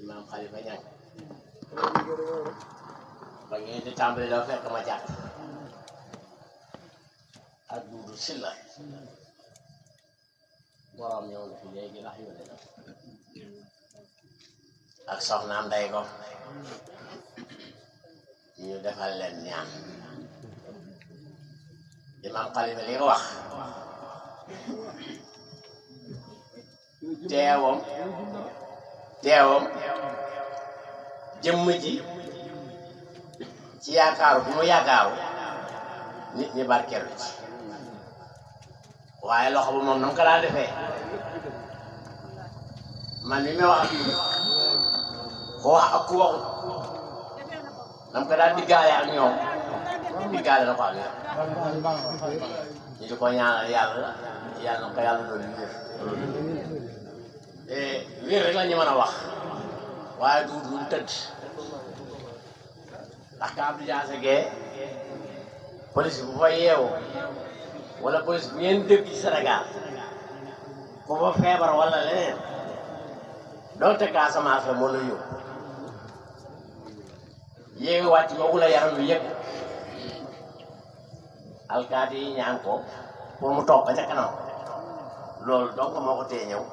Imam Khalifa Niang ba ngeen di tàmbali doo fekk ma jàpp ak Duudu Silla borom ñëw na fi léegi ndax yónnee na ak soxnaam day ko ñu defal leen ñaan Imam Khalifa li nga wax teewam jëmm ji ci yaakaaru bu mu yaakaaru nit ñi barkeelu ci waaye loxo bu moom nam ko daan defee man mi may wax ak ku wax ak ku waxut nam ko daan diggaale ak ñoom diggaale na ko ak ñoom ñu di ko ñaanal yàlla na ko yàlla doon wér rek la ñu mën a wax waaye du lu tëdd ndax ka Abdou Diassé Gueye police bu fa yeewu wala police bu ngeen dégg ci Sénégal ku fa feebar wala leneen doonte Casamance la moo la yóbbu yéegi wàcc ba wula yaram wi yëpp alkaati yi ñaan ko pour mu toog ba ca kanam loolu donc moo ko tee ñëw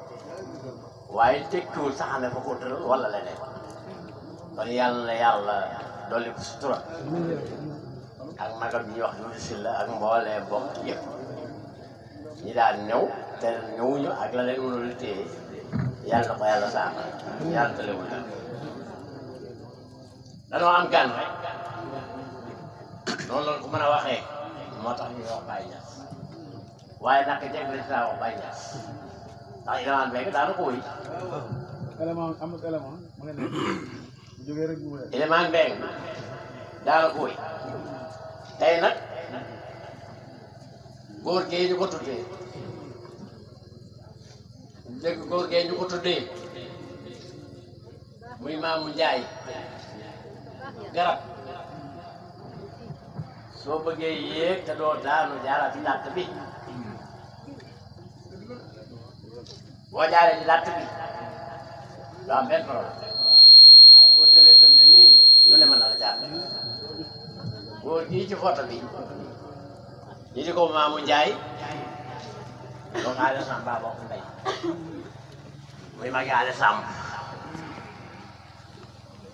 waaye tekkiwul sax ne fa ko tëral wala leneen kon yàlla na yàlla dolli ko sutura ak magam ñuy wax Duudu Silla ak mboolee bokk yëpp ñi daan ñëw te ñëwuñu ak la leen mënul téye yàlla na ko yàlla saaka yàlla tëlewul la danoo am gan rek noonu la ko mën a waxee moo tax ñu wax Baye Niass waaye naka jeg la saa wax Baye Niass ndax Ilimaan Mbengue daana ko wëy élément amul élément mu ngi nekk jógee rek mu Ilimaan Mbengue daana ko wëy tey nag góor gee ñu ko tuddee dégg góor gee ñu ko tuddee muy Maamu Njaay garab soo bëggee yéeg te doo daanu jaaraat ci dàtt bi boo jaaree ci dàtt bi doo am benn problème waaye boo tëbee tëb ne nii lu ne mën na la jaar góor gii ci photo bi ñu di ko Maamu Njaay donc Aliou Samb baa bokk ndey muy magi Aliou Samb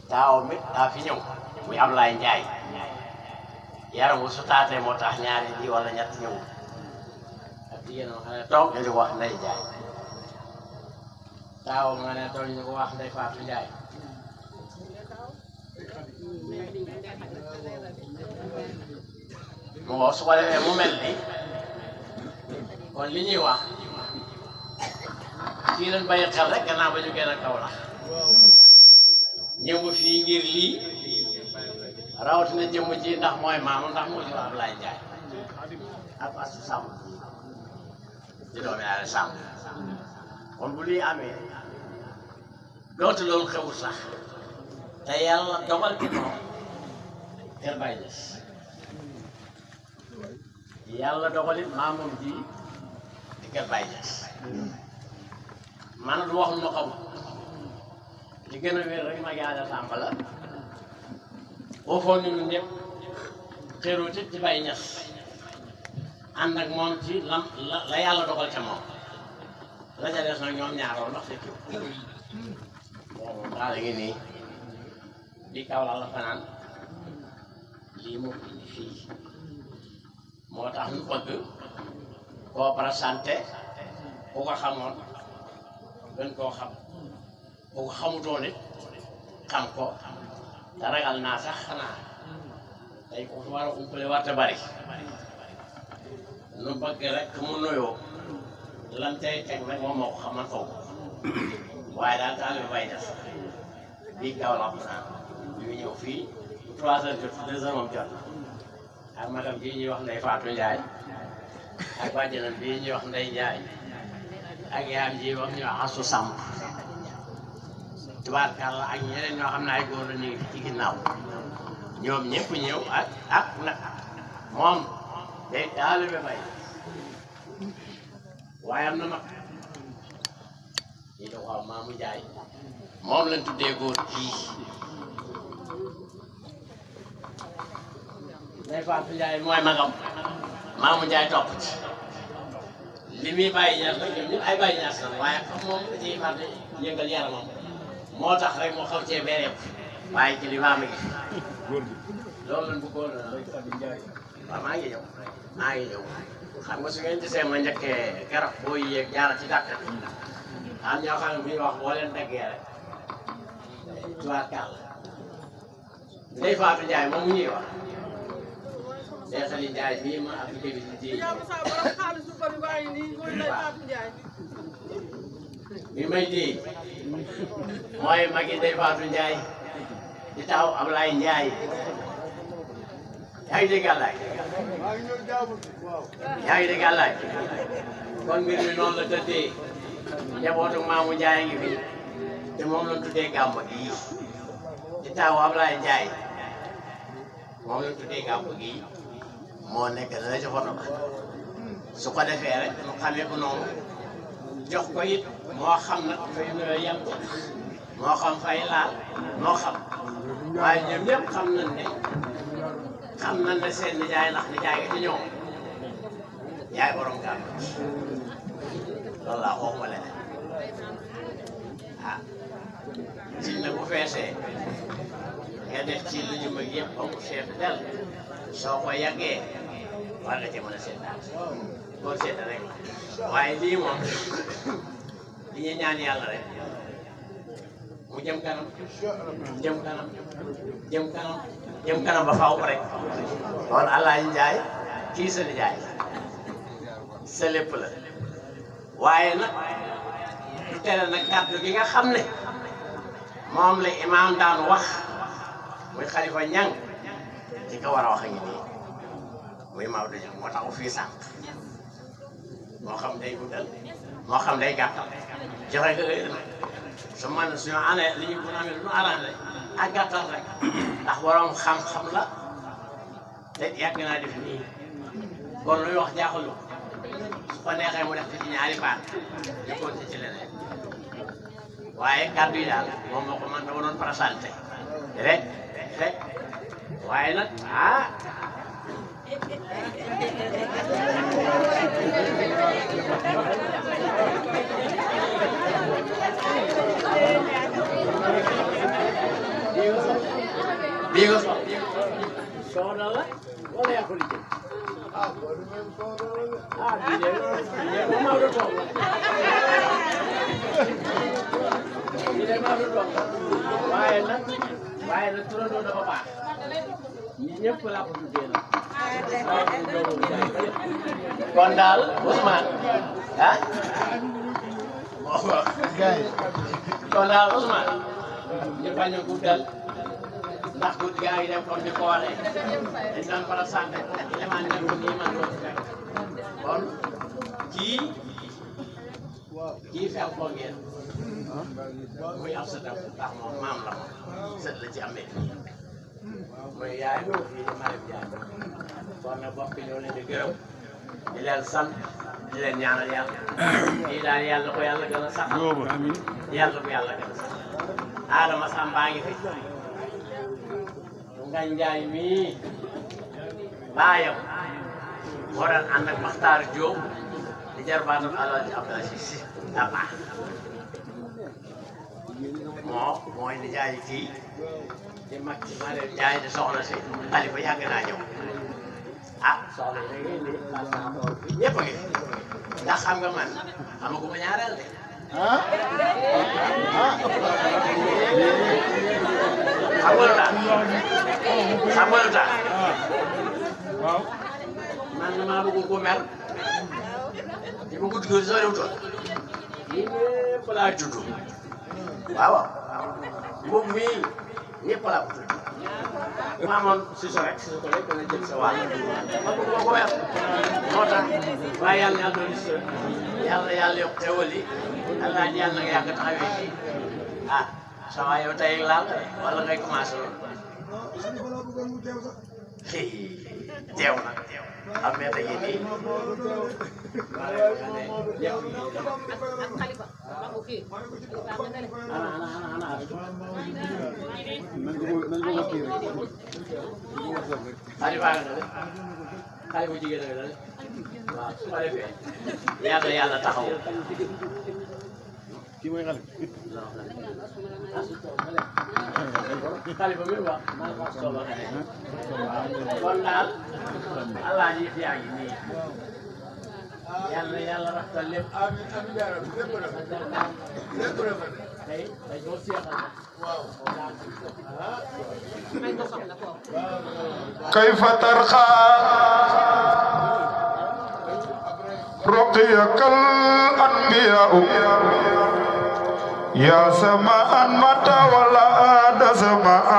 taawam it daa fi ñëw muy Ablaye Njaay yaram wu su taatee moo tax ñaari ji wala ñett ñëwul ak jigéen ñoo xam ne toog ñu di ko wax Ndey Njaay taawam nga ne toog ñu ko wax Ndey Faatu Njaay mu ngo su ko defee mu mel ni kon li ñuy wax kii leen bàyyi xel rek gannaaw ba ñu gën a kaw la ñëw fii ngir lii rawatina jëmm ji ndax mooy maamu ndax moo jur Ablaye Njaay ak Asu Samb di doomi Aliou Samb kon bu lii amee dootu loolu xewul sax te yàlla dogal ci moom kër Baye Niass yàlla dogalit maamam ji di kër Baye Niass man du wax lu ma xamul li gën a wér rek ma Aliou Samb la boo foog ñu ñun ñëpp xéeru ci Baye Niass ànd ak moom ci la yàlla dogal ca moom la ca des nag ñoom ñaaroo ndax fekk moom daal ngi nii di kaw la fanaan lii moo indi fii moo tax ñu bëgg koo présenté ku ko xamoon gën koo xam ku ko xamutoon it xam ko te ragal naa sax xanaa tey ko war a umpale warte bari nu bëgg rek mu nuyoo lan tey teg nag moom moo ko xamal foofu waaye daal taalibe Baye Niass bii kaw la fanaan ñu ñëw fii 3 heures jot 2 heures moom jot ak magam bii ñuy wax Ndey Faatu Njaay ak bàjjenam bii ñuy wax Ndey Njaay ak yaam ji wax ñu wax Asu Samb tubaarkàlla ak ñeneen ñoo xam ne ay góor la ñu ngi fi ci ginnaaw ñoom ñëpp ñëw ak nag moom day taalibe Baye waaye am na mag ñi di waaw Maamu Njaay moom lañ tuddee góor kii Ndey Faatu Njaay mooy magam Maamu Njaay topp ci li muy bàyyi ñaar nag ñoom ñëpp ay bàyyi ñaar sax waaye comme moom da ciy fàtte yëngal yaramam moo tax rek moo xaw cee bereew waaye ci li maam gi loolu lañ bëggoon waaw maa ngi ñëw xam nga su ngeen gisee ma njëkkee keroog boo yéeg jaara ci dàkk am ñoo xam ne bu ñuy wax boo leen daggee rek tuwaat kàll Ndey Faatu Njaay moom mu ñuy wax Ndey Xadi Njaay bii ma ak bi di bi may dee mooy magi Ndey Faatu Njaay di taw Ablaay Njaay yaa ngi dégg àllaay yaa ngi dégg àllaay kon mbir mi noonu la tëddee njabootu Maamu Njaay ngi fi te moom lañ tuddee gàmmu gii di taawu Ablaay Njaay moom lañ tuddee gàmmu gii moo nekk dana ci foto ba su ko defee rek mu xamee ko noonu jox ko it moo xam nag fay nuyoo yem moo xam fay laal moo xam waaye ñoom ñëpp xam nañ ne seen nijaay ndax nijaay nga ci ñoom yaay borom gàmmu loolu laa waxuma leneen ah ci ne bu feesee nga def ci lu ñu mag yëpp ba mu seet del soo ko yàggee war nga ci mën a seetaat kon seet rek waaye lii moom li ñu ñaan yàlla rek mu jëm kanam jëm kanam jëm kanam jëm kanam ba faaw rek kon Alaaji Njaay kii sa nijaay sa lépp la waaye nag du tere nag kàddu gi nga xam ne moom la imaam daan wax muy Xalifa Ñang ci ko war a wax a ngi nii muy Maodo Ñang moo taxu fii sànq moo xam day guddal moo xam day gàttal joxe nga heure nag su man suñu année li ñu ko amee lu ñu arrangé ak gàttal rek ndax borom xam-xam la te yàgg naa def nii kon luy wax jaaxalu su ko neexee mu def ci ñaari baat ñu continué ci leneen waaye kàddu yi daal moom moo ko man dama doon présenté rek waaye nag ah bii nga soxla la wala yaa ko liggéey bii de moom Maodo toog la bii de Maodo toog la waaye nag turandoo dafa baax ñi ñëpp laa ko tuddee nag kon daal Ousmane ah kon daal Ousmane ñu bañ a guddal ndax guddi gaa yi dem comme ni ko waxee dañ doon faral sant élément yi dem nii man doon fekk kon kii fekk ko ngeen muy am sa def ndax moom maam la moom sët la ci amee muy yaay fii di Mariam Ndiaye kon nag bokk ñoo leen di gërëm di leen sant di leen ñaanal yàlla lii daal yàlla ko yàlla gën a saxal yàlla ko yàlla gën a saxal Adama Samba ngi fi Ngañ Njaay mii baayam moo daan ànd ak Maxtaar Jóob di jarbaatam Alaaji Abdou Aziz Si Dabakh mooy nijaay kii di mag ci Mariam Njaay di soxna si Xalifa yàgg naa ñëw ah soxna yi da ngay indi ñëpp a ngi ndax xam nga man amagu ma ñaareel de xam nga lu tax xam nga lu tax man maa bëgg ko mel di ma gudd góor soo rewutoon ñëpp laa judd waaw moom mii ñëpp laa ko tudd maa moon si so rek si so ko rek dana jël sa wàll ma bëgg ko mel moo tax waaye yàlla yàlla doon si yàlla yokk teewal yi Allah yàlla nga yàgg taxawee fii ah sa waay yow tey laal wala ngay commencé loolu teew na am na tey nii xale baa nga xale bu jigéen nga la waaw su ko defee yàlla taxaw kii mooy xale. xale ba muy wax man wax solo kon daal allah ji fi yaa ngi nii yàlla rafetal lépp tey dañ ko seexal كيف ترقى رقيك الأنبياء يا سماء متى ولا آد سماء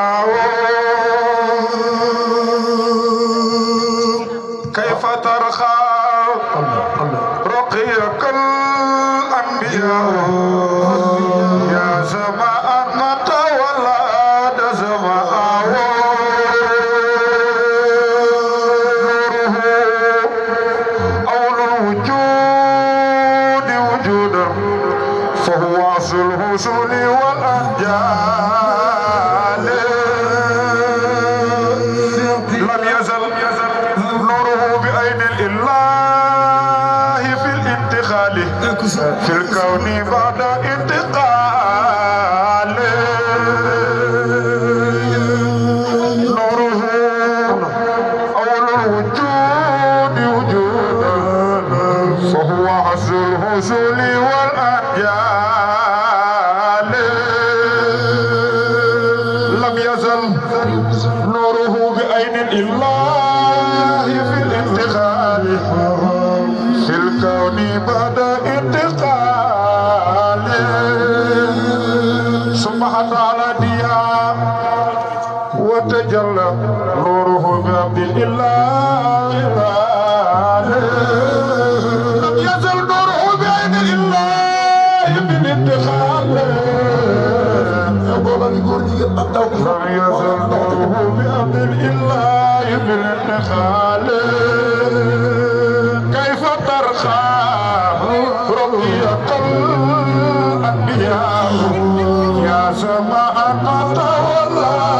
كيف ترقى رقيك الأنبياء يا سماء متى ولا آد سماء فهو أصل الحصول والأنجال لم يزل نوره بعين الله في الانتقال في الكون بعد انتقال نوره أول الوجود وجودا فهو أصل الحصول والأنجال لم يزل نوره بعين الله في الانتقال في الكون بعد انتقال سبحان على ديا وتجلى نوره بعبد الله لم يزل نوره بعين الله من انتقال لم يزل نوره بعبد الله من انتقال كيف ترخى رقية الأنبياء يا سماء متى ولا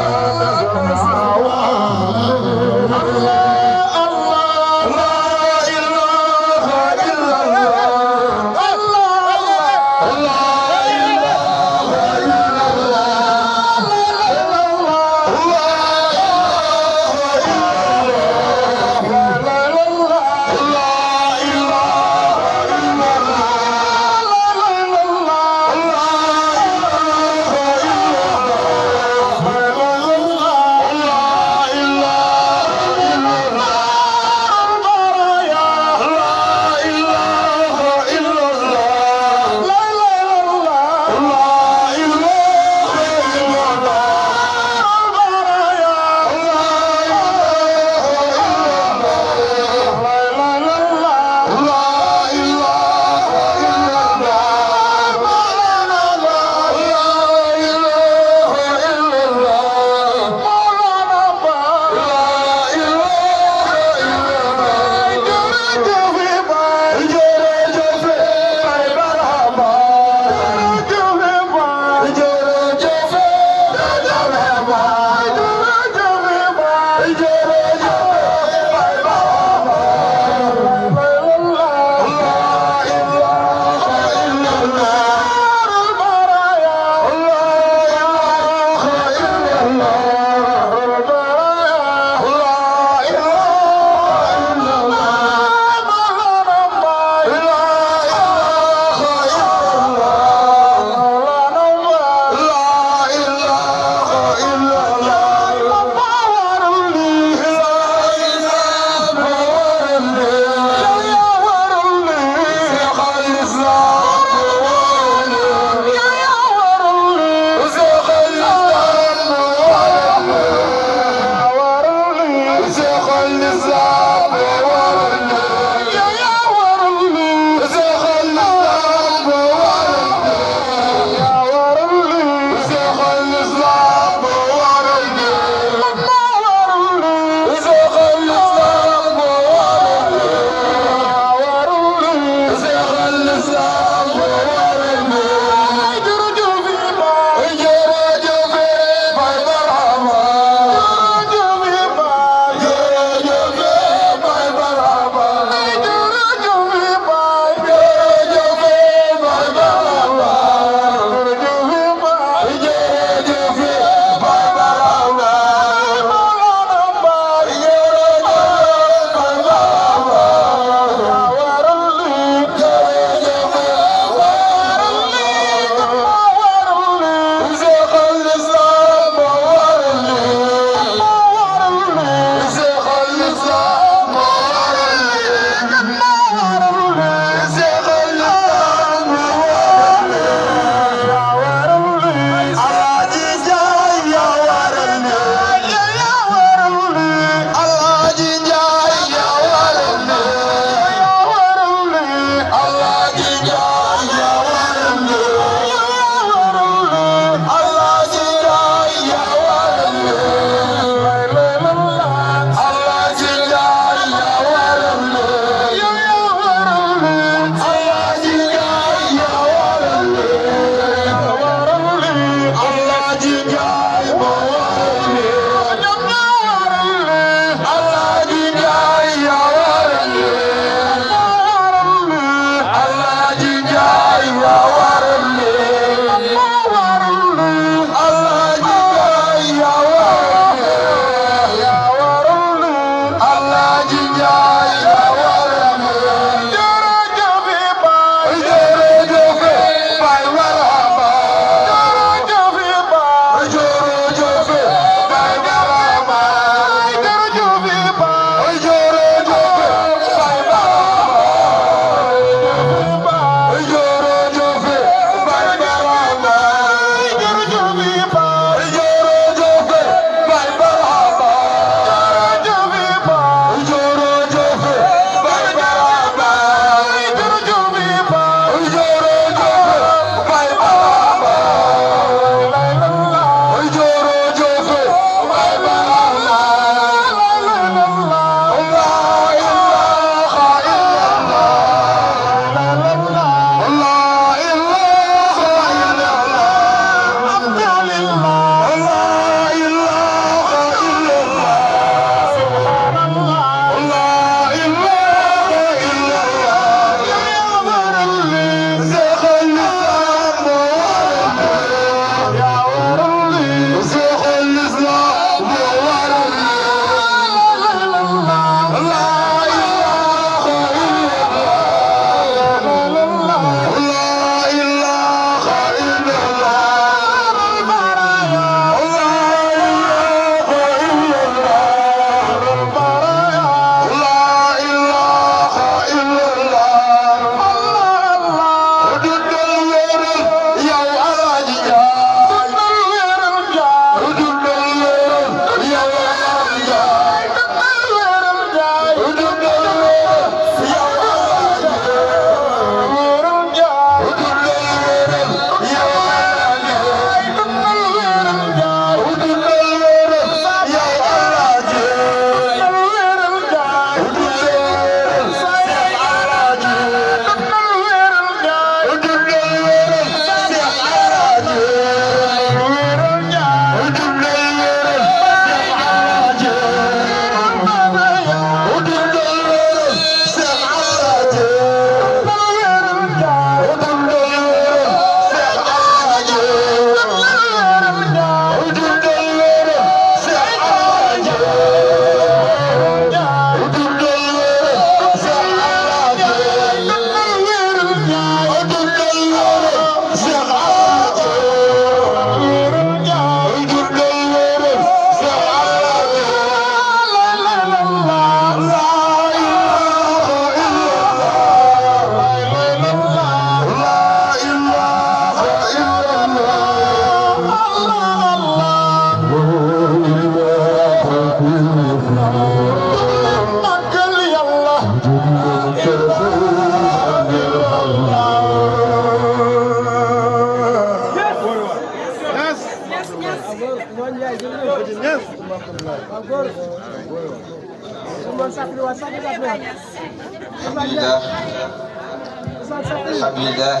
alhamdulillah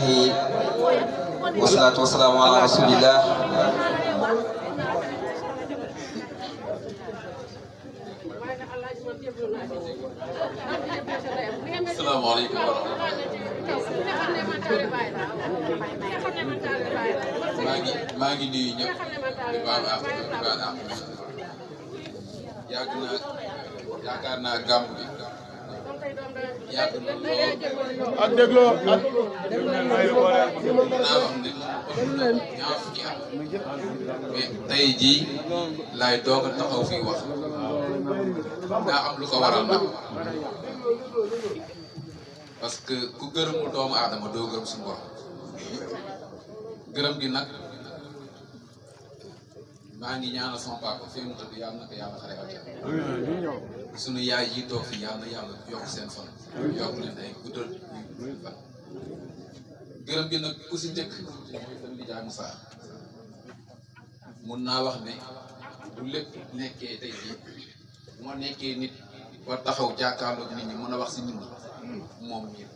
wassalatu wassalamu ala rasulillah. Assalamualaikum maa ngi nuyu ñëpp di baal àq di baal àq yaakaar naa gàmm bi yàgg na lool ak dégloo ak naa wax ne ñaar fukki at mais tey jii laay doog a taxaw fii wax daa am lu ko waral nag parce que ku gërëmul doomu aadama doo gërëm suñu borom gërëm gi nag maa ngi ñaanal sama papa fii mu tëdd yàlla na ko yàlla xare àjjana sunu yaay yi toog fii yàlla na yàlla yokk seen fan yokk leen ay guddal fan gërëm gi nag ku si njëkk mooy seen nijaay Moussa mun naa wax ne bu lépp nekkee tey jii moo nekkee nit war taxaw jàkkaarloog nit ñi mën a wax si nit ñi moom mii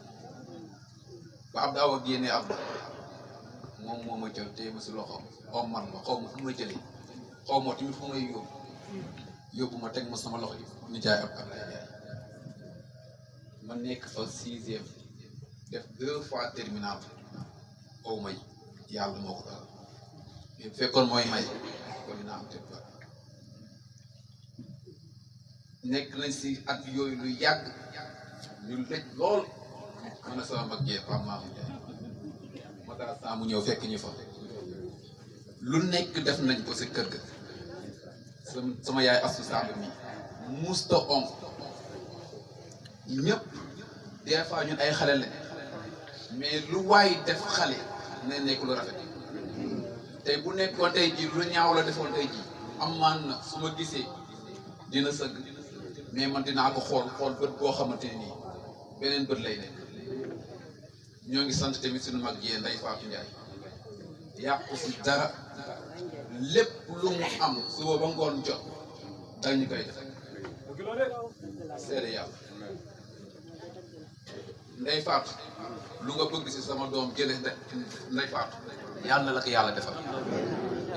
ba ab daaw ak yéene ab moom moo ma jël téye ma si loxo om man ma xaw ma fu ma jëlee xaw ma tamit fu may yóbbu ma teg ma sama loxo yi nijaay ab ma nekk fa 6e def 2 fois terminal aw may yàlla moo ko dal mais bu fekkoon mooy may kon dinaa am tëb nekk nañ si at yooyu lu yàgg ñu lëj lool man a sama mag jee Pam Maamu Njaay ma daal saa mu ñëw fekk ñu fa lu nekk def nañ ko si kër ga sama yaay asu sàmb mi musta onk ñëpp des fois ñun ay xale la mais lu waay def xale ne nekk lu rafet tey bu nekkoon tey ji lu ñaaw la defoon tey ji amaan na su ma gisee dina sëgg mais man dinaa ko xool bët boo xamante ne nii beneen bët lay nekk ñoo ngi sant tamit suñu mag jee Ndeye Fatou Ndiaye yàqu si dara lépp lu mu am suba ba ngoon jot dañu koy def seede yàlla Ndeye Fatou lu nga bëgg si sama doom jële Ndeye Fatou yàlla na la ko yàlla defal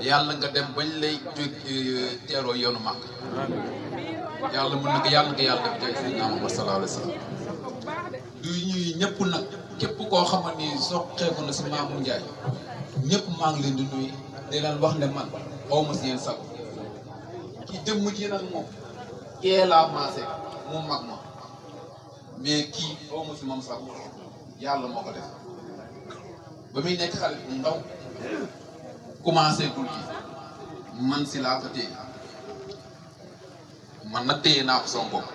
yàlla nga dem bañ lay teeroo yoonu màgg yàlla mën na ko yàlla def tey Seydina Muhammad sallallahu alayhi wa sallam du ñuy ñëpp nag képp koo xamante ni soqeeku na si Maamu Njaay ñëpp maa ngi leen di nuyu di leen wax ne man aw ma si yéen sago kii jëmm ji nag moom kee laa maase mu mag ma mais kii aw ma si moom sago yàlla moo ko def ba muy nekk xale bu ndaw commencé gul gi man si laa ko téye man nag téye naa ko sama bopp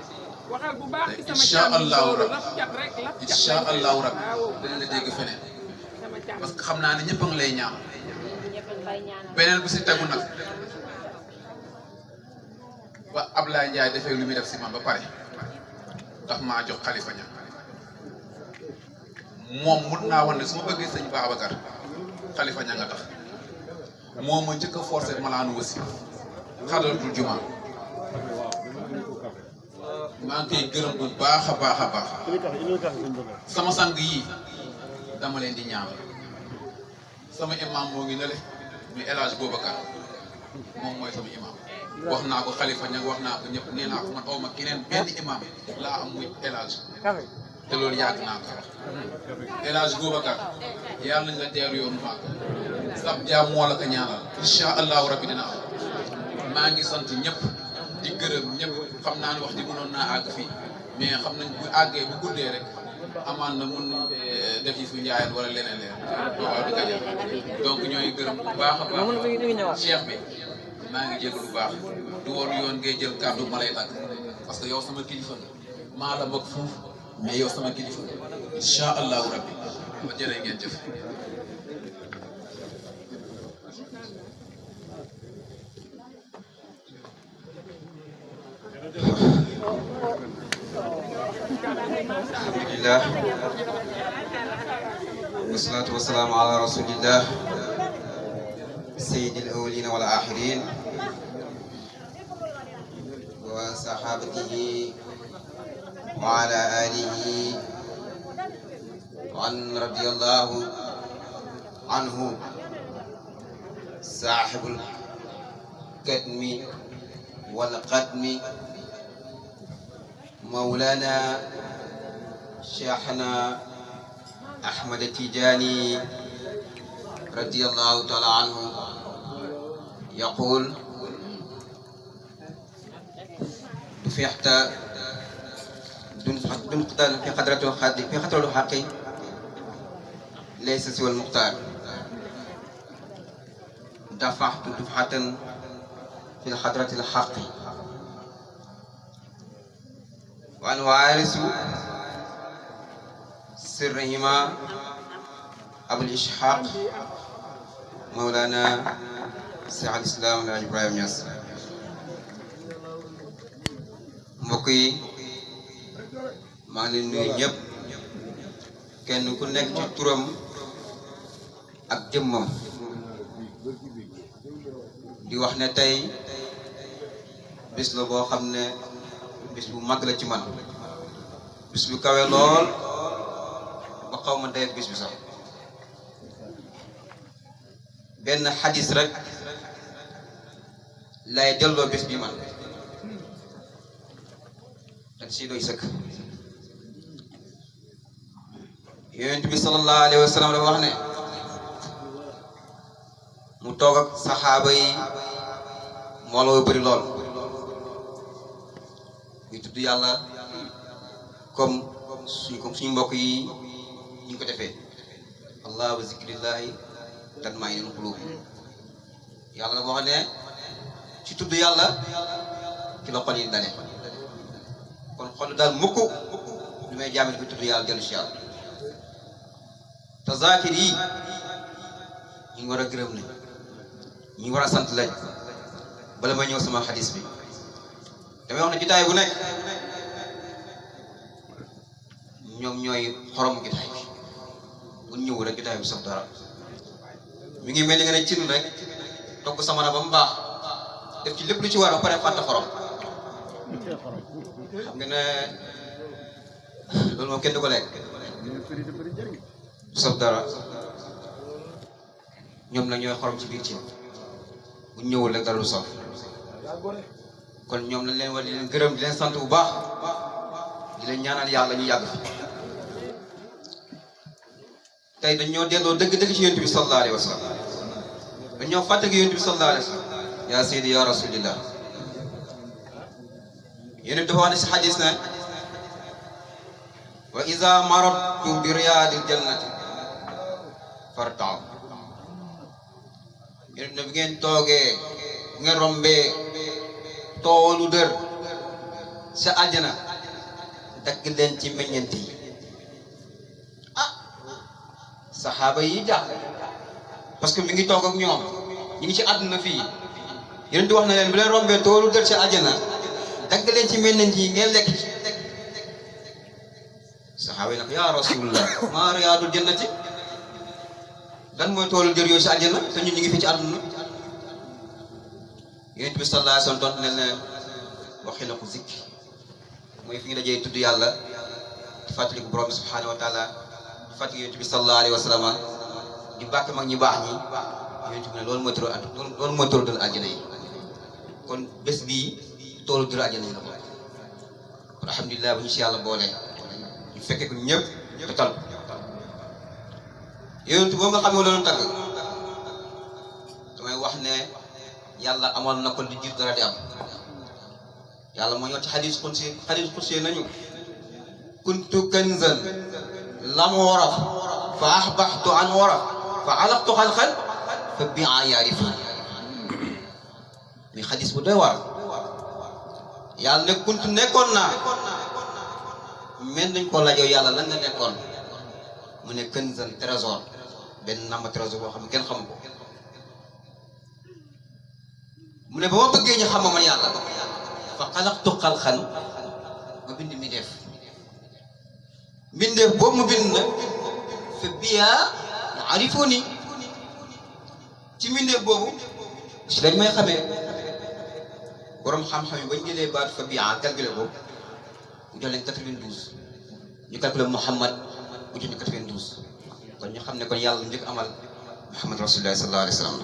te incha allahu rabbi dañ la dégg feneen parce que xam naa ne ñëpp a ngi lay ñaan beneen bu si tegu nag ba Ablaye Ndiaye defee lu muy def si man ba pare daf maa jox Khalifa Niang moom mun naa wax ne su ma bëggee sëñ Babacar Khalifa Niang nga tax moom ma njëkk a forcé malaanu wasi xadaratul juma maa ngi koy gërëm bu baax a baax a baax sama sang yii dama leen di ñaan sama imam moo ngi nele muy El Hadj Boubacar moom mooy sama imam wax naa ko Khalifa Niang wax naa ko ñëpp nee naa ko man aw ma keneen benn imam laa am muy El Hadj te loolu yàgg naa ko wax El Hadj Boubacar yàlla nga teeru yoonu maag sab jaam moo la ko ñaanal incha allahu rabbi dina am maa ngi sant ñëpp di gërëm ñëpp xam naa ne wax di mënoon naa àgg fii mais xam nañ bu àggee bu guddee rek amaan na mun nañ def yi fi njaayeen wala leneen leen waaw di kaja donc ñooy gërëm bu baax a baax cheikh bi maa ngi jégg lu baax du woon yoon ngay jël kàddu ma lay tàgg parce que yow sama kilifa nga maa la bëgg fuuf mais yow sama kilifa nga incha allahu rabbi ba jëree ngeen jëf alhamdulillah wassalatu wassalamu ala rasulillah sayyidil awwalin wal akhirin وصحابته وعلى آله وعن رضي الله عنه صاحب الكتم والقدم مولانا شيخنا أحمد التجاني رضي الله تعالى عنه يقول دفعت في قدرة الحق ليس سوى المختار دفعت دفعة في حضرة الحق وأن وارث سرهما أبو الإشحاق مولانا Cheikh al Islam Alaaji Ibrahima Niass. mbokk yi maa ngi leen nuyu ñëpp kenn ku nekk ci turam ak jëmmam di wax ne tey bis la boo xam ne bis bu mag la ci man bis bu kawe lool ba xaw ma day bis bi sax benn xadis rek lay delloo bis bi man ak si doy sëkk yonent bi sallallahu alayhi wa sallam dafa wax ne mu toog ak saxaaba yi mbooloo bëri lool ñu tudd yàlla comme suñu mbokk yi ñu ko defee allah wa zikrillahi tatma'innul qulub yàlla dafa wax ne ci tudd yàlla ci la xol yi dale kon xol daal mukk lu may jaamit fi tudd yàlla dellu si yàlla te zakir yi ñu war a gërëm lañ ñu war a sant lañ bala ma ñëw sama xadis bi damay wax ne jotaay bu nekk ñoom ñooy xorom jotaay bi bu ñëw rek jotaay bi sax dara mi ngi mel ni nga ne cin rek togg sama na ba mu baax def ci lépp lu ci war a pare fàtte xorom xam nga ne loolu moom kenn du ko lekk sax dara ñoom la ñooy xorom ci biir cin bu ñëwul rek dara lu saf kon ñoom lañ leen war di leen gërëm di leen sant bu baax di leen ñaanal yàlla ñu yàgg fi tey dañoo delloo dëgg-dëgg ci yonent bi sallallahu alayhi wa sallam dañoo fàttali yonent bi sallallahu alayhi wa sallam yaa seydi ya rasulillah yonent dafa wax ne si xadis ne wa iza maradtu bi riyaadil jannati fartaaw yonent ne bu ngeen toogee bu ngeen rombee toolu dër sa àjjana dagg leen ci meññeent yi saxaaba yi jàpp parce que mi ngi toog ak ñoom ñu ngi ci àdduna fii yéen di wax na leen bu leen rombee toolu dër ci àjjana dagg leen ci meññeent yi ngeen lekk ci saxaaba yi nag yaa rasulullah maa riyaadul jannati lan mooy toolu dër yooyu ci àjjana te ñun ñu ngi fii ci àdduna yonent bi sallallahu alayhi wa sallam tontu ne leen waxi la ko zikri mooy fi ñu dajee tudd yàlla di fàttaliku borom bi subhanahu wa taala di fàttali yonent bi sallallahu alayhi wa sallam di bàkk mag ñi baax ñi yonent bi ne loolu mooy toolu dër àjjana yi kon bés bii toolu dër àjjana yi la ko kon alhamdulilah bu ñu si yàlla boole ñu fekkee ko ñëpp te tal yonent boo nga xam ne loolu tagg damay wax ne yàlla amal na ko li jiir dara di am yàlla moo ñëw ci xadis xudsi nañu kuntu kanzan lam waraf fa ahbahtu an waraf fa alaqtu xalqan fa bi'a yarifan mi xadis bu doy war yàlla ne kuntu nekkoon naa mel nañ ko laajoo yàlla lan nga nekkoon mu ne kanzan trésor benn namba trésor boo xam ne kenn xamu ko mu ne ba ma bëggee ñu xam man yàlla fa xalaqtu xalqan ma bind mbindeef boobu mu bind nag fa biya arifuni ci mbindeef boobu si lañ may xamee borom xam-xam yi bañ jëlee baat Fabia calculé ko mu jox leen 92 ñu calculé Muhammad mu jox ñu 92 kon ñu xam ne kon yàlla njëkk amal Muhammad rasulullah sallallahu alayhi wa sallam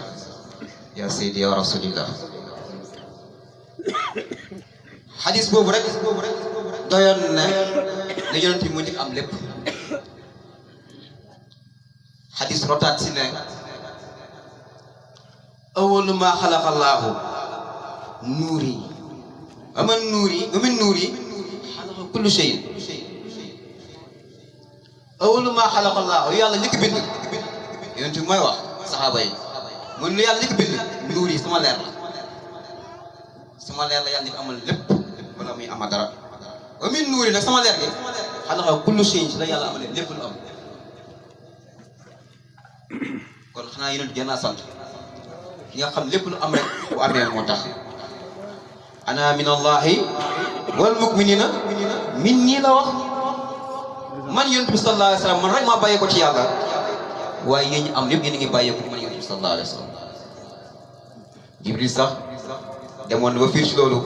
ya sayyidi ya rasulillah xadis boobu rek doyoon na ne yonent bi mu njëkk am lépp xadis rotaat si ne awwalu ma xalaqa Allahu nuuri wa min nuuri xalaqa kullu shay awwalu ma xalaqa Allahu yàlla njëkk bind yonent bi mooy wax saxaaba yi mun lu yàlla njëkk bind nuuri sama leer la yàlla njëkk amal lépp wala muy ama dara wa min nuuri nag sama leer gi xalaqa kullu shay la yàlla amalee lépp lu am kon xanaa yonent gën a sant ki nga xam lépp lu am rek bu amee moo tax ana min allahi wal mu'minina min nii la wax man yonent bi sallallahu alayhi wa sallam man rek maa bàyyee ko ci yàlla waaye yéen ñi am lépp yéen a ngi bàyyee ko man yonent bi sallallahu alayhi wa sallam Jibril sax demoon na ba fiir ci loolu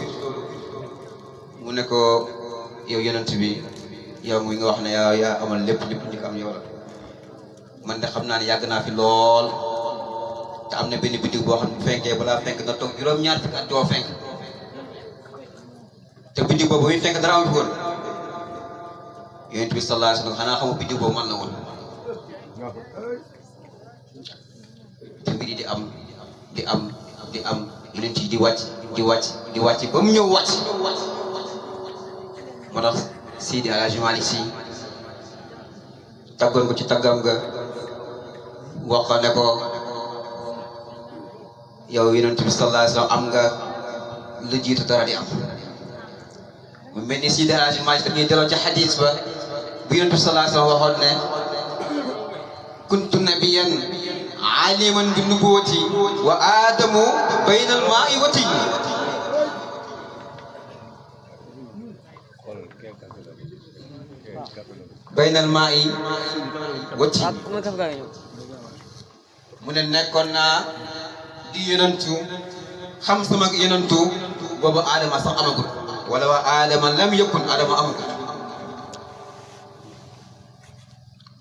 mu ne ko yow yonent bi yow muy nga wax ne yaa amal lépp ñu ko am yow la man de xam naa ne yàgg naa fi lool te am na benn biddiw boo xam ne bu fenkee balaa fenk nga toog juróom-ñaar fukki at doo fenk te biddiw boobu muy fenk dara am fi woon yonent bi sallallahu alayhi wa sallam xanaa xamu biddiw boobu man la woon te mbir yi di am yonent yi di wàcc ba mu ñëw wàcc moo tax Seydi El Hadji Malick Sy tàggoon ko ci tàggam nga wax ko ne ko yow yonent bi sallallahu alayhi wa sallam am nga lu jiitu dara di am mu mel ni Seydi El Hadji Malick daf ñuy delloo ci xadis ba bu yonent bi sallallahu alayhi wa sallam waxoon ne kuntu nabiyan aliman bi nubuwati wa aadamu bayna al maa'i wa tin baynal maa'i wa tin mu ne nekkoon naa di yonantu xam sama yonantu boobu aadama sax amagul wala wa aadama lam yakun aadama amagul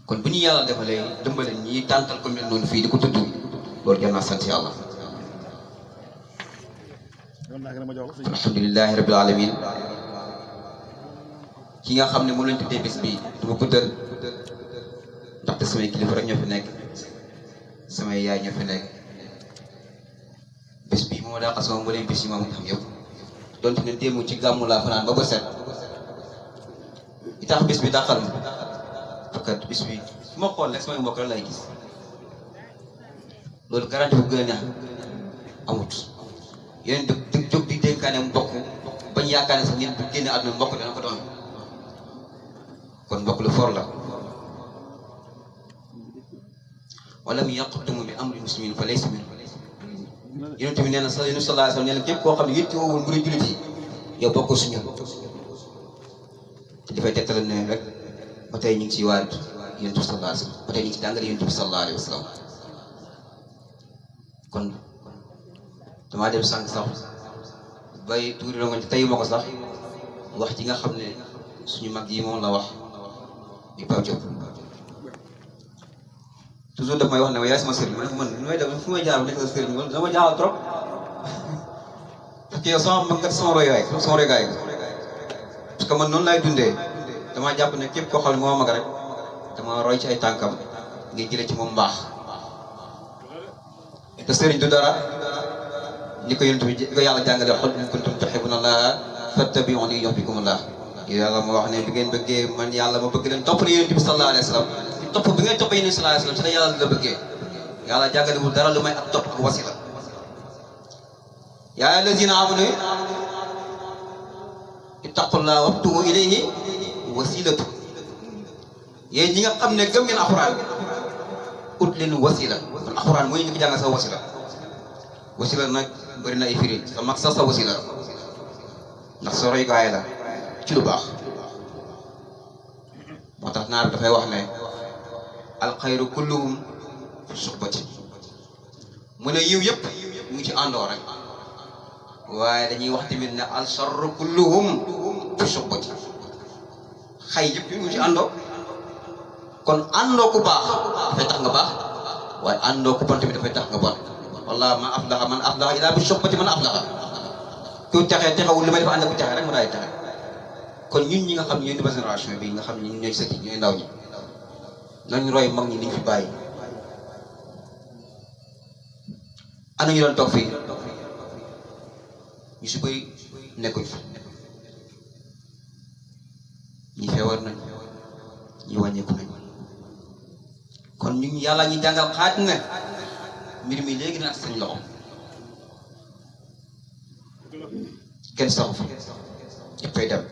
kon bu ñu yàlla defalee dëmbale ñi tàntal ko mel noonu fii di ko tudd loolu jar naa sant yàlla alhamdulillahi rabbil alamin ki nga xam ne moom lañ tuddee bés bi duma guddal ndaxte samay kilifa rek ñoo fi nekk samay yaay ñoo fi nekk bés bi moo daa xas sama mbooleem bés yi moom xam yëpp donte ne démb ci gàmmu laa fanaan ba set li tax bés bi dàqal ma parce que bés bi su ma xool rek samay mbokk la lay gis loolu garanti bu gën a neex amut yeneen di jóg di dénkaane mbokk bañ yaakaar ne sax nit bu génne àdduna mbokk dana ko doon kon mbokk lu for la wala mu yaqtumu bi amri muslimin fa laysa min yonent bi nee na sa yonent sallallahu alayhi wasallam nee na képp koo xam ne yitte woowul mbiri jullit yi yow bokkul suñu te dafay tegtal ne rek ba tey ñu ngi ciy waat yonent bi sallallahu alayhi wasallam ba tey ñu ngi ci jàngale yonent bi sallallahu alayhi wasallam kon damaa dem sànq sax bay tuuri la ngoon tey ma ko sax wax ji nga xam ne suñu mag yi moom la wax di Pape Diop toujours daf may wax ne ma yaay sama sëriñ ma ne ko man nu may def fu may jaar nekk sa sëriñ man dama jaaxal trop parce que yow sama mag kat sama royuwaay parce que man noonu laay dundee dama jàpp ne képp koo xam ne moo mag rek dama roy ci ay tànkam ngir jëlee ci moom mbaax te sëriñ du dara ni ko yonent bi di ko yàlla jàngale qul in kuntum tuhibbuna Allaha fattabi'uni yuhbibkumu Allah yàlla moo wax ne bi ngeen bëggee man yàlla ma bëgg leen topp ne yonent bi sallallahu alayhi wa sallam topp bi ngay topp yonent sallallahu alayhi wa sallam ci la yàlla la bëggee yàlla jàngalewul dara lu may ak topp ak wasila yaa allazina amanu ittaqullaha wabtugu ilayhi wasilatu yéen ñi nga xam ne gëm ngeen alxuraan ut leen wasila kon alxuraan mooy ñu ko jàngal sa wasila nag bëri na ay firi sa mag sax sa wasila ndax sa royukaay la ci lu baax moo tax naar dafay wax ne alxayru kulluhum fi suxbati mu ne yiw yëpp mu ngi ci àndoo rek waaye dañuy wax tamit ne al sharru kulluhum fi suhbati xay yëpp ñu ci àndoo kon àndoo ku baax dafay tax nga baax waaye àndoo ku bon tamit dafay tax nga bon wallaahi man aflaha illa bi suhbati man aflaha ku texee texawul li may dafa ànd ku texee rek mu daay texe kon ñun ñi nga xam ne ñooy nouvelle génération bi nga xam ne ñun ñooy sëkk ñooy ndaw ñi nañ roy mag ñi liñ fi bàyyi ana ñu doon toog fii ñu si bëri nekkuñ fi ñi feebar nañ ñi wàññeeku nañ kon ñu yàlla ñu jàngal xaaj ne mbir mi léegi dina ak sañ loxo kenn saxu fi ñëppay dem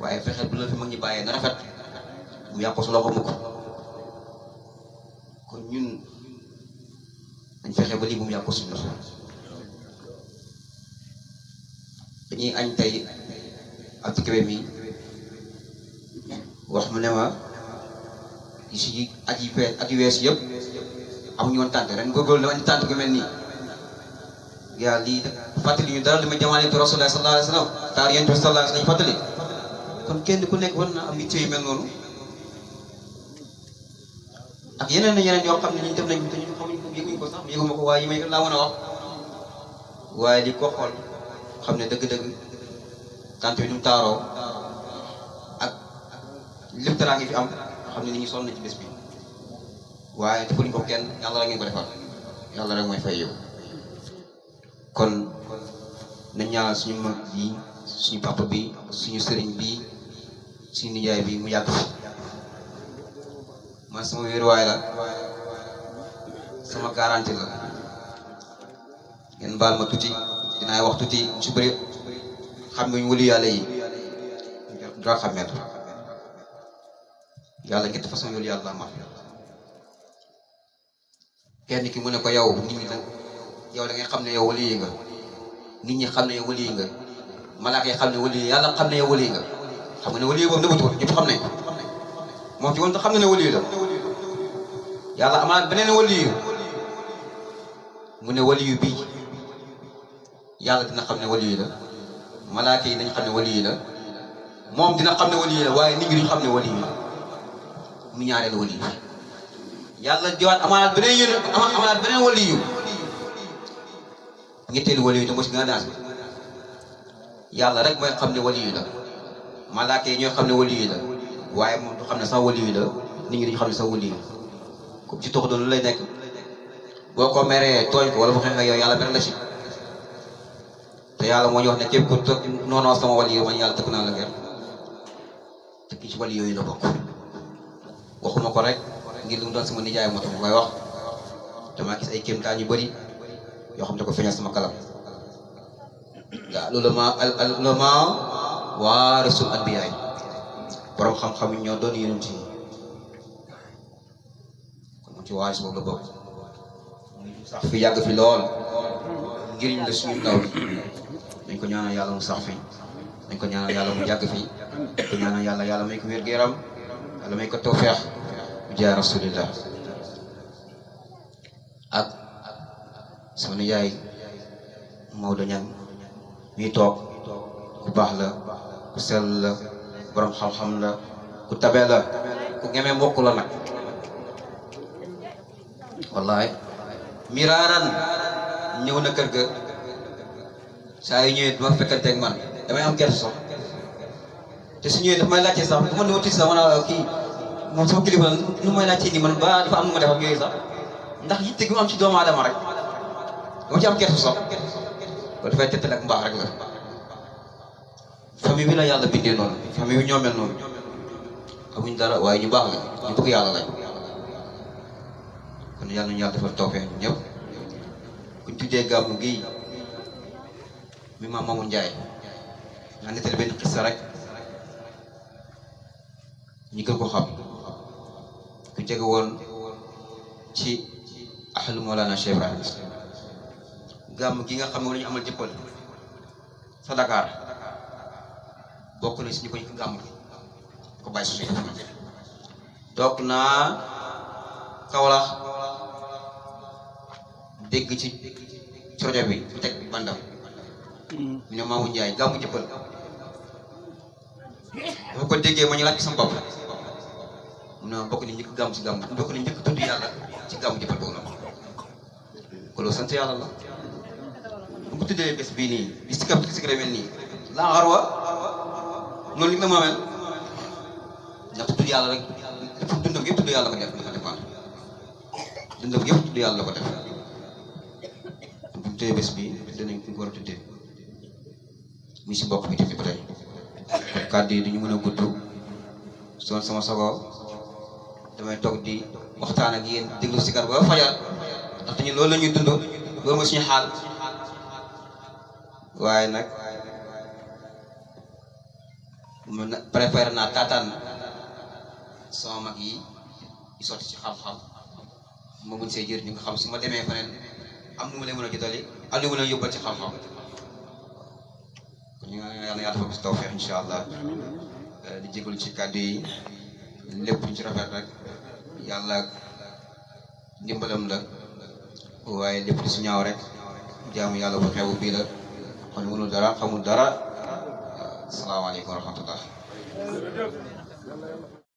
waaye fexeel bu la fi mag ñi bàyyee na rafet mu yàqu su loxo mukk kon ñun dañ fexe ba lii bu mu yàqu suñu loxo dañuy añ tey ak Kébé mi wax mu ne ma si at yi wees yëpp amuñu woon tànt ren góorgóorlu na andi tànt gu mel nii yaa lii fàttali ñu dara li ma jamaaletu Rasulullah sallallahu alayhi wa sallam taar yonent bi sallallahu alayhi wa sallam fàttali kon kenn ku nekk war na am yitte yu mel noonu ak yeneen yoo xam ne ñu def nañ te ñu xamuñ ko yëguñ ko sax yëguma ko waaye yi may laa mën a wax waaye li ko xool xam ne dëgg-dëgg tànt bi nu mu taaroo ak lépp dara ngi fi am xam ne nit ñi sonn na ci bés bi waaye defuñ ko kenn yàlla rek ngeen ko defal yàlla rek mooy fay yow kon nañ ñaanal suñu mag bi suñu papa bi suñu sëriñ bi suñu nijaay bi mu yàgg fi man sama wéeruwaay la sama garanti la ngeen baal ma tuuti dinaay wax tuuti su bëri xam nga ñu wëli yàlla yi dara xamee yàlla ñetti façon yoolu yàlla ma kenn ki mu ne ko yow nit ñi yow da ngay xam ne yow wali yi nga nit ñi xam ne yow wali yi nga malaaka yi xam ne wali yi yàlla xam ne yow wali yi nga xam nga ne wali yi boobu nëbbatu ñëpp xam nañ moom ci woon te xam na ne wali yi la yàlla amaat beneen wali yu mu ne wali yu bii yàlla dina xam ne wali yi la malaaka yi dañ xam ne wali yi la moom dina xam ne wali yi la waaye nit ñi duñ xam ne wali yi la mu ñaareelu wali yi yàlla diwaat amaat beneen wali yu ñetteelu wali yu te moo si gën a daas yàlla rek mooy xam ne wali yu la malaaka yi ñooy xam ne wali yu la waaye moom du xam ne sax wali yu la nit ñi duñ xam ne sax wali yu comme ci tox doon lu lay nekk boo ko meree tooñ ko wala bu xeex ak yow yàlla mer la si te yàlla moo ñu wax ne képp ku toog noonu sama wali yu man yàlla tëkk naa la ger te kii ci wali yooyu la bokk waxuma ko rek ngir lu mu doon sama nijaay moo tax ma koy wax damaa gis ay kéemtaan yu bëri yoo xam ne ko feeñal sama kalam al ulama waarisul anbiyaay borom xam-xam yi ñoo doon yonent yi kon moom ci waaris boobu la bokk sax fi yàgg fi lool ngiriñ la suñu ndaw bi dañ ko ñaanal yàlla mu sax fi dañ ko ñaanal yàlla mu yàgg fi dañ ko ñaanal yàlla may ko wér-gu-yaram yàlla may ko tawfeex bu jaay rasulillah ak sama nijaay Maodo Niang mii toog ku baax la ku sell la borom xam-xam la ku tabe la ku ngemee mbokk la nag wallahi miraaran ñëw na kër ga saa yu ñëwee duma fekkanteeg man damay am gerte sax te su ñëwee daf may laajte sax bu ma dama tiit sax ma ne kii moom sama kilifa la nu may laajte nii man ba dafa am nu ma def ak yooyu sax ndax yitte gi mu am ci doomu aadama rek dama ci am gerte sax ba dafay tette nag mbaax rek la famille bi la yàlla bindee noonu famille bi ñoo mel noonu xamuñ dara waaye ñu baax la ñu bëgg yàlla lañ kon yàlla nañu yàlla defal tawfeex ñëpp buñ tuddee gàmmu gi mi maam Mamour Ndiaye nga nettali benn xissa rek ñu gën ko xam ku jege woon ci ahlu Mawlana Cheikh Ibrahim gàmmu gi nga xam ne ñu amal jëppal sa Dakar bokk na si ñu ko ñu ko gàmmu ko bàyyi suñu toog naa Kaolack dégg ci rajo bi teg bandam ñu ne Maamu Njaay gàmmu jëppal dafa ko déggee ma ñu laaj sama bopp mu ne bokk ni njëkk gàmm si gàmm bokk ni njëkk tudd yàlla ci gàmmu jëppal boobu noonu ko loolu sant yàlla la bu ko tuddee bés bii nii bis ci kap si mel nii laa xarwa noonu li nga moomeel ndax tudd yàlla rek dafa dundam yëpp tudd yàlla ko def dafa dépendre dundam yëpp tudd yàlla la ko def bu mu tuddee bés bi danañ ko war a tuddee muy si mbokk bi tamit ba tey kàddu yi duñu mën a gudd soon sama sago damay toog di waxtaan ak yéen déglu sikar ba fajar ndaxte ñun loolu la ñuy dund loolu mooy suñu xaal waaye nag mun na préféré naa taataan sama mag yi di sotti ci xam-xam ma mun see jër ñu nga xam su ma demee feneen am nu ma leen mën a jotali am lu ma leen yóbbal ci xam-xam kon ñu nga yàlla yàlla dafa bis tawfeex insha allah di jégalu ci kàddu yi lépp lu ci rafet rek yàlla ndimbalam la waaye lépp lu si ñaaw rek jaamu yàlla bu xew bii la kon mënul dara xamul dara asalaamaaleykum wa rahmatullah